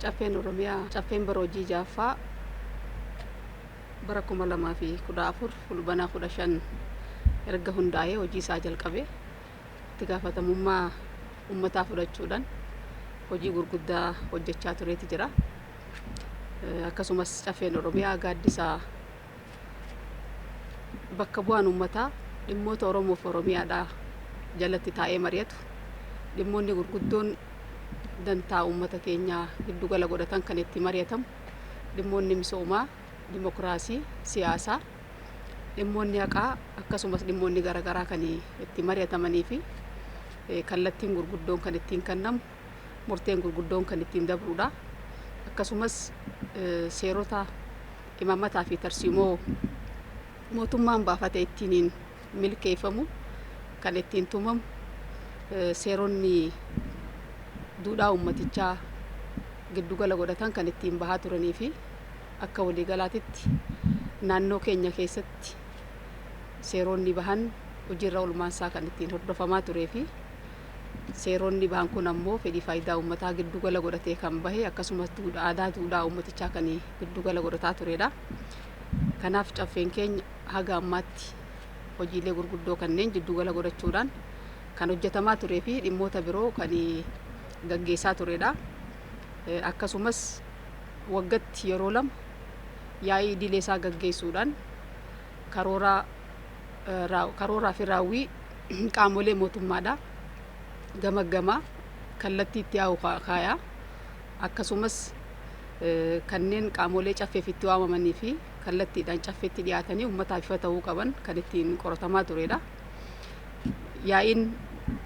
Caffeen Oromiyaa caffeen bara hojii ja'affaa bara 2014 Fulbaana 15 erga hundaa'ee hojii isaa jalqabe itti gaafatamummaa uummataa fudhachuudhaan hojii gurguddaa hojjechaa tureeti jira. Akkasumas Caffeen Oromiyaa gaaddisa bakka bu'aan uummataa dhimmoota Oromoof Oromiyaadhaa jalatti taa'ee mari'atu, dhimmoonni gurguddoon dantaa uummata keenyaa giddugala godhatan kan itti mari'atamu, dhimmoonni misoomaa, dimokiraasii, siyaasaa, dhimmoonni haqaa akkasumas dhimmoonni garaagaraa kan itti mari'atamanii fi kallattiin gurguddoon kan ittiin kennamu, murteen gurguddoon kan ittiin dabrudha. Akkasumas seerota, imaammataa fi tarsiimoo mootummaan baafate ittiin milkeeffamu, kan ittiin tumamu, seeronni duudhaa uummatichaa giddugala godhatan kan ittiin bahaa turanii fi akka waliigalaatitti naannoo keenya keessatti seeronni bahan hojiirra oolmaansaa kan ittiin hordofamaa turee fi seeronni bahan kun ammoo fedhii faayidaa uummataa giddugala godhatee kan bahe, akkasumas aadaa duudhaa uummatichaa kan giddugala godhataa turedha. Kanaaf caffeen keenya haga ammaatti hojiilee gurguddoo kanneen giddugala godhachuudhaan kan hojjetamaa turee fi dhimmoota biroo kan gaggeessaa turedha. Akkasumas waggatti yeroo lama yaa'ii idilee isaa gaggeessuudhaan karooraa fi raawwii qaamolee mootummaadha gamaggamaa kallattii itti yaa'u kaayaa, akkasumas kanneen qaamolee caffeef itti waamamanii fi kallattiidhaan caffeetti dhiyaatanii uummataaf ifa ta'uu qaban kan ittiin qoratamaa turedha. Yaa'iin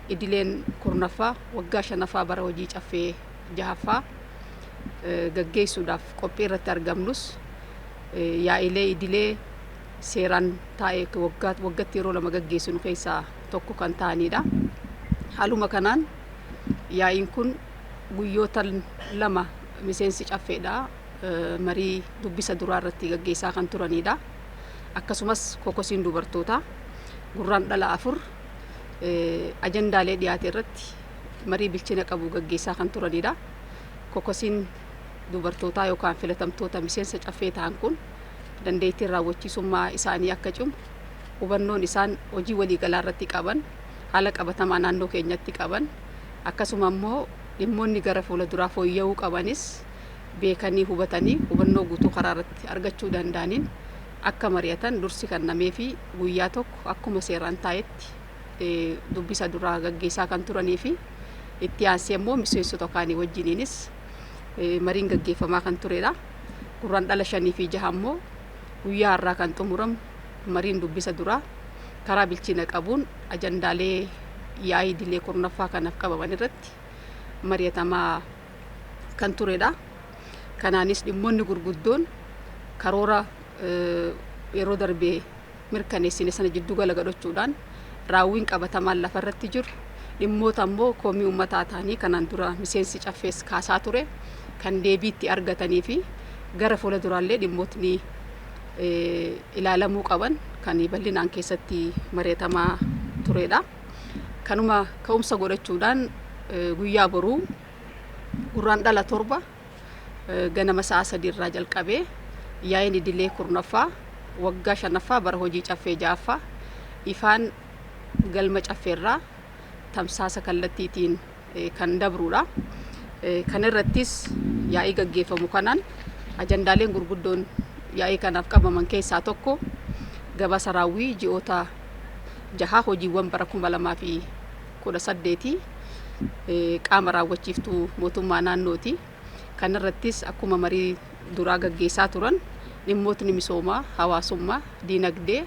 idileen 10ffaa waggaa 5ffaa bara hojii caffee 6ffaa gaggeessuudhaaf qophii irratti argamnus, yaa'ilee idilee seeraan taa'ee waggatti yeroo lama gaggeessinu keessaa tokko kan ta'anidha. Haaluma kanaan yaa'iin kun guyyoota lama miseensi caffeedha marii dubbisa duraa irratti gaggeessaa kan turanidha. Akkasumas kokosiin dubartootaa Gurraandhala 4 ajandaalee dhiyaate irratti marii bilchina qabu gaggeessaa kan turanidha. Kokosiin dubartootaa yookaan filatamtoota miseensa caffee ta'an kun dandeettiin raawwachiisummaa isaanii akka cimu, hubannoon isaan hojii waliigalaa irratti qaban, haala qabatamaa naannoo keenyatti qaban, akkasuma immoo dhimmoonni gara fuula duraa fooyya'uu qabanis beekanii hubatanii hubannoo guutuu karaa irratti argachuu danda'aniin akka mari'atan dursi kennamee fi guyyaa tokko akkuma seeraan taa'etti dubbisa duraa gaggeessaa kan turanii fi itti aansee immoo miseensota kaanii wajjiniinis mariin gaggeeffamaa kan turedha. Gurraandhala 5 fi 6 immoo guyyaa har'aa kan xumuramu mariin dubbisa duraa karaa bilchina qabuun ajandaalee yaa'ii idilee 10ffaa kanaaf qabaman irratti mari'atamaa kan turedha. Kanaanis dhimmoonni gurguddoon karoora yeroo darbee mirkaneessine sana jiddugala godhachuudhaan raawwiin qabatamaan lafarratti jiru, dhimmoota ammoo komii uummataa ta'anii kanaan dura miseensi caffees kaasaa ture kan deebii itti argatanii fi gara fuula duraallee dhimmootni ilaalamuu qaban kan bal'inaan keessatti mari'atamaa turedha. Kanuma ka'umsa godhachuudhaan guyyaa boruu Gurraandhala 7 ganama sa'a 3 irraa jalqabee yaa'iin idilee 10ffaa waggaa 5ffaa bara hojii caffee 6ffaa ifaan galma caffeerraa tamsaasa kallattiitiin kan dabrudha. Kan irrattis yaa'ii gaggeeffamu kanaan ajandaaleen gurguddoon yaa'ii kanaaf qabaman keessaa tokko gabaasa raawwii ji'oota jahaa hojiiwwan bara 2018 qaama raawwachiiftuu mootummaa naannooti. Kan irrattis akkuma marii duraa gaggeessaa turan dhimmootni misoomaa, hawaasummaa, diinagdee,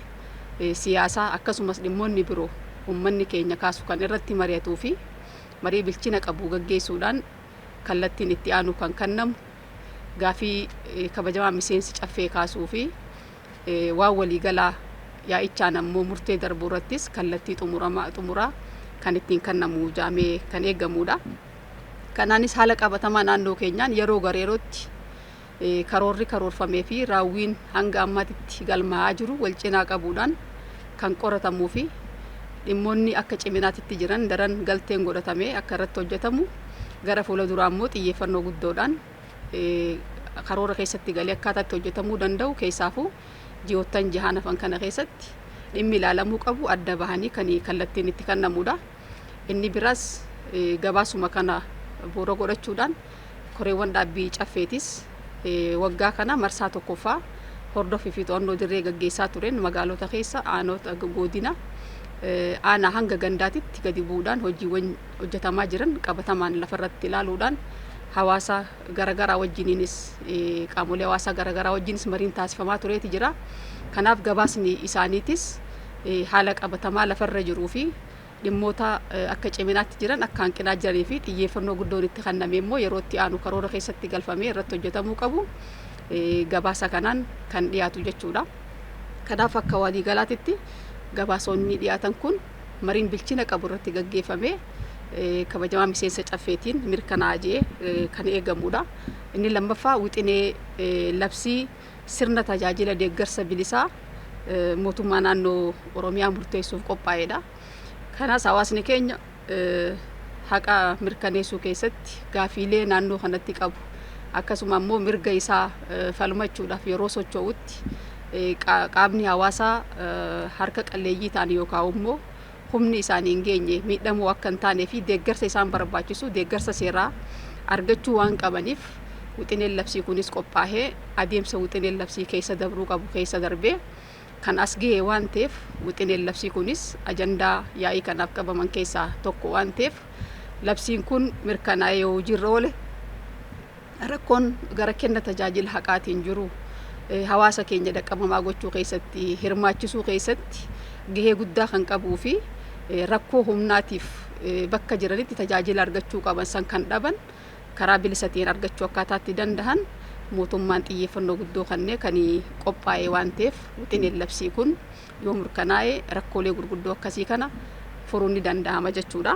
siyaasaa akkasumas dhimmoonni biroo uummanni keenya kaasu kan irratti mari'atuu fi marii bilchina qabu gaggeessuudhaan kallattiin itti aanu kan kennamu, gaafii kabajamaa miseensi caffee kaasuu fi waan waliigalaa yaa'ichaan ammoo murtee darbuu irrattis kallattii xumuraa kan ittiin kennamu jaamee kan eegamudha. Kanaanis haala qabatamaa naannoo keenyaan yeroo gara yerootti karoorri karoorfamee fi raawwiin hanga ammaatitti galmaa'aa jiru wal cinaa qabuudhaan kan qoratamuu fi dhimmoonni akka ciminaatitti jiran daran galteen godhatamee akka irratti hojjetamu, gara fuula duraa immoo xiyyeeffannoo guddoodhaan karoora keessatti galee akkaataa itti hojjetamuu danda'u, keessaafuu ji'oottan jahaan hafan kana keessatti dhimmi ilaalamuu qabu adda bahanii kan kallattiin itti kennamudha. Inni biraas gabaasuma kana bu'uura godhachuudhaan koreewwan dhaabbii caffeetis waggaa kana marsaa tokkoffaa hordoffii fi to'annoo dirree gaggeessaa tureen magaalota keessa, aanota, godina, aanaa hanga gandaatitti gadi bu'uudhaan hojiiwwan hojjetamaa jiran qabatamaan lafarratti ilaaluudhaan hawaasa garaagaraa wajjiniinis, qaamolee hawaasaa garaagaraa wajjinis mariin taasifamaa tureeti jira. Kanaaf gabaasni isaaniitis haala qabatamaa lafarra jiruu fi dhimmoota akka ciminaatti jiran, akka hanqinaa jiranii fi xiyyeeffannoo guddoon itti kenname immoo yeroo itti aanu karoora keessatti galfamee irratti hojjetamuu qabu gabaasa kanaan kan dhiyaatu jechuudha. Kanaaf akka waliigalaatitti gabaasonni dhiyaatan kun mariin bilchina qabu irratti gaggeeffamee kabajamaa miseensa caffeetiin mirkanaa'aa jee kan eegamudha. Inni lammaffaa wixinee labsii sirna tajaajila deeggarsa bilisaa mootummaa naannoo Oromiyaa murteessuuf qophaa'edha. Kanaas hawaasni keenya haqa mirkaneessuu keessatti gaafiilee naannoo kanatti qabu, akkasuma immoo mirga isaa falmachuudhaaf yeroo socho'utti qaamni hawaasaa harka qalleeyyii ta'an yookaan immoo humni isaanii hin geenye miidhamuu akka hin taanee fi deeggarsa isaan barbaachisu, deeggarsa seeraa argachuu waan qabaniif, wixineen labsii kunis qophaa'ee adeemsa wixineen labsii keessa dabruu qabu keessa darbee kan as ga'e waan ta'eef, wixineen labsii kunis ajandaa yaa'ii kanaaf qabaman keessaa tokko waan ta'eef, labsiin kun mirkanaa'ee yoo hojiirra oole rakkoon gara kenna tajaajila haqaatiin jiru hawaasa keenya dhaqqabamaa gochuu keessatti, hirmaachisuu keessatti gahee guddaa kan qabuu fi rakkoo humnaatiif bakka jiranitti tajaajila argachuu qaban san kan dhaban karaa bilisa ta'een argachuu akkaataatti danda'an mootummaan xiyyeeffannoo guddoo kennee kan qophaa'e waan ta'eef, wixineen labsii kun yoo mirkanaa'e rakkoolee gurguddoo akkasii kana furuun ni danda'ama jechuudha.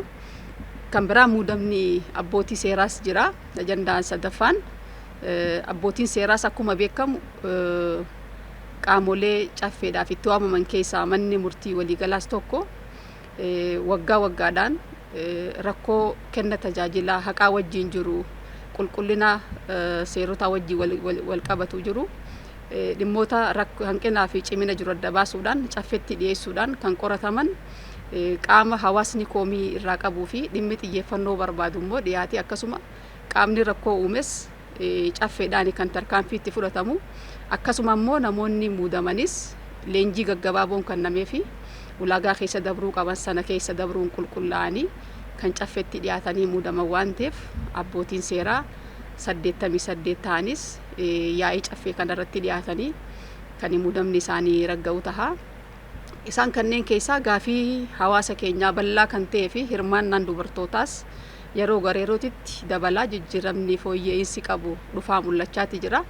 Kan biraa muudamni abbootii seeraas jira. Ajandaan sadaffaan abbootiin seeraas akkuma beekamu qaamolee caffeedhaaf itti waamaman keessaa manni murtii waliigalaas tokko. Waggaa waggaadhaan rakkoo kenna tajaajilaa haqaa wajjin jiru, qulqullina seerotaa wajjin wal qabatu jiru, dhimmoota hanqinaa fi cimina jiru adda baasuudhaan caffeetti dhiyeessuudhaan kan qorataman, qaama hawaasni koomii irraa qabuu fi dhimmi xiyyeeffannoo barbaadu immoo dhiyaate, akkasuma qaamni rakkoo uumes caffeedhaan kan tarkaanfii itti fudhatamu, akkasuma immoo namoonni muudamanis leenjii gaggabaaboon kennamee fi ulaagaa keessa dabruu qaban sana keessa dabruun qulqullaa'anii kan caffeetti dhiyaatanii muudaman waan ta'eef, abbootiin seeraa 88 ta'anis yaa'ii caffee kanarratti dhiyaatanii kan muudamni isaanii ragga'u taha. Isaan kanneen keessaa gaafii hawaasa keenyaa bal'aa kan ta'ee fi hirmaannaan dubartootaas yeroo gara yerootitti dabalaa jijjiiramni fooyya'insi qabu dhufaa mul'achaati jira.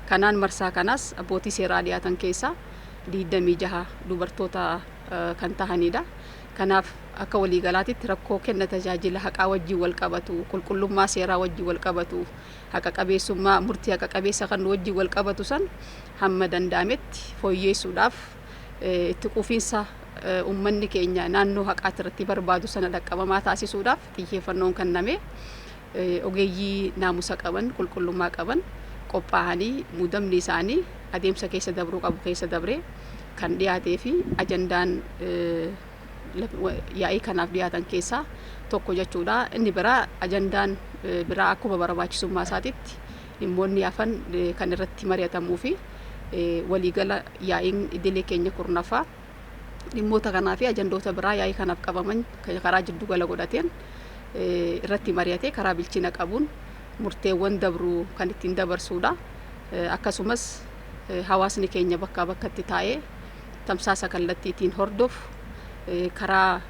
Kanaan marsaa kanaas abbootii seeraa dhiyaatan keessaa 26 dubartoota kan tahanidha. Kanaaf akka waliigalaatitti rakkoo kenna tajaajila haqaa wajjin wal qabatu, qulqullummaa seeraa wajjin wal qabatu, haqa qabeessummaa murtii haqa qabeessa kan wajjin wal qabatu san hamma danda'ametti fooyyeessuudhaaf, itti quufinsa uummanni keenya naannoo haqaati irratti barbaadu sana dhaqqabamaa taasisuudhaaf xiyyeeffannoon kenname ogeeyyii naamusa qaban, qulqullummaa qaban qophaa'anii muudamni isaanii adeemsa keessa dabruu qabu keessa dabree kan dhiyaatee fi ajandaan yaa'ii kanaaf dhiyaatan keessaa tokko jechuudha. Inni biraa ajandaan biraa akkuma barbaachisummaa isaatitti dhimmoonni hafan kan irratti mari'atamuu fi waliigala yaa'iin idilee keenya 10ffaa dhimmoota kanaa fi ajandoota biraa yaa'ii kanaaf qabaman karaa jiddugala godhateen irratti mari'atee karaa bilchina qabuun murteewwan dabruu kan ittiin dabarsuudha. Akkasumas hawaasni keenya bakkaa bakkatti taa'ee tamsaasa kallattiitiin hordofu, karaa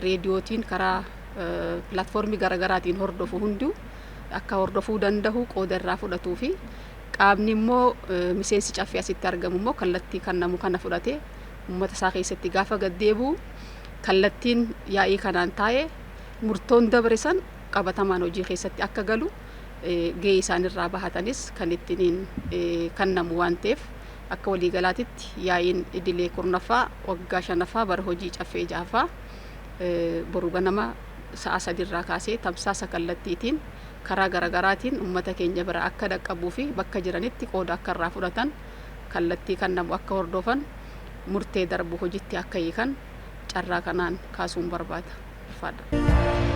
reediyootiin, karaa pilaatfoormii garaagaraatiin hordofu hunduu akka hordofuu danda'u, qooda irraa fudhatuu fi qaamni immoo miseensi caffee asitti argamu immoo kallattii kan namu kana fudhatee uummata isaa keessatti gaafa gaddeebi'u kallattiin yaa'ii kanaan taa'ee murtoon dabre san qabatamaan hojii keessatti akka galu gahee isaanirraa bahatanis kan ittiin kennamu waan ta'eef, akka waliigalaatitti yaa'iin idilee 10ffaa waggaa shanaffaa bara hojii caffee ja'affaa boru ganama sa'a 3 irraa kaasee tamsaasa kallattiitiin karaa garaagaraatiin uummata keenya bira akka dhaqqabuu fi bakka jiranitti qooda akka irraa fudhatan, kallattii kan namu akka hordofan, murtee darbu hojitti akka hiikan carraa kanaan kaasuun barbaada. Ulfaadha.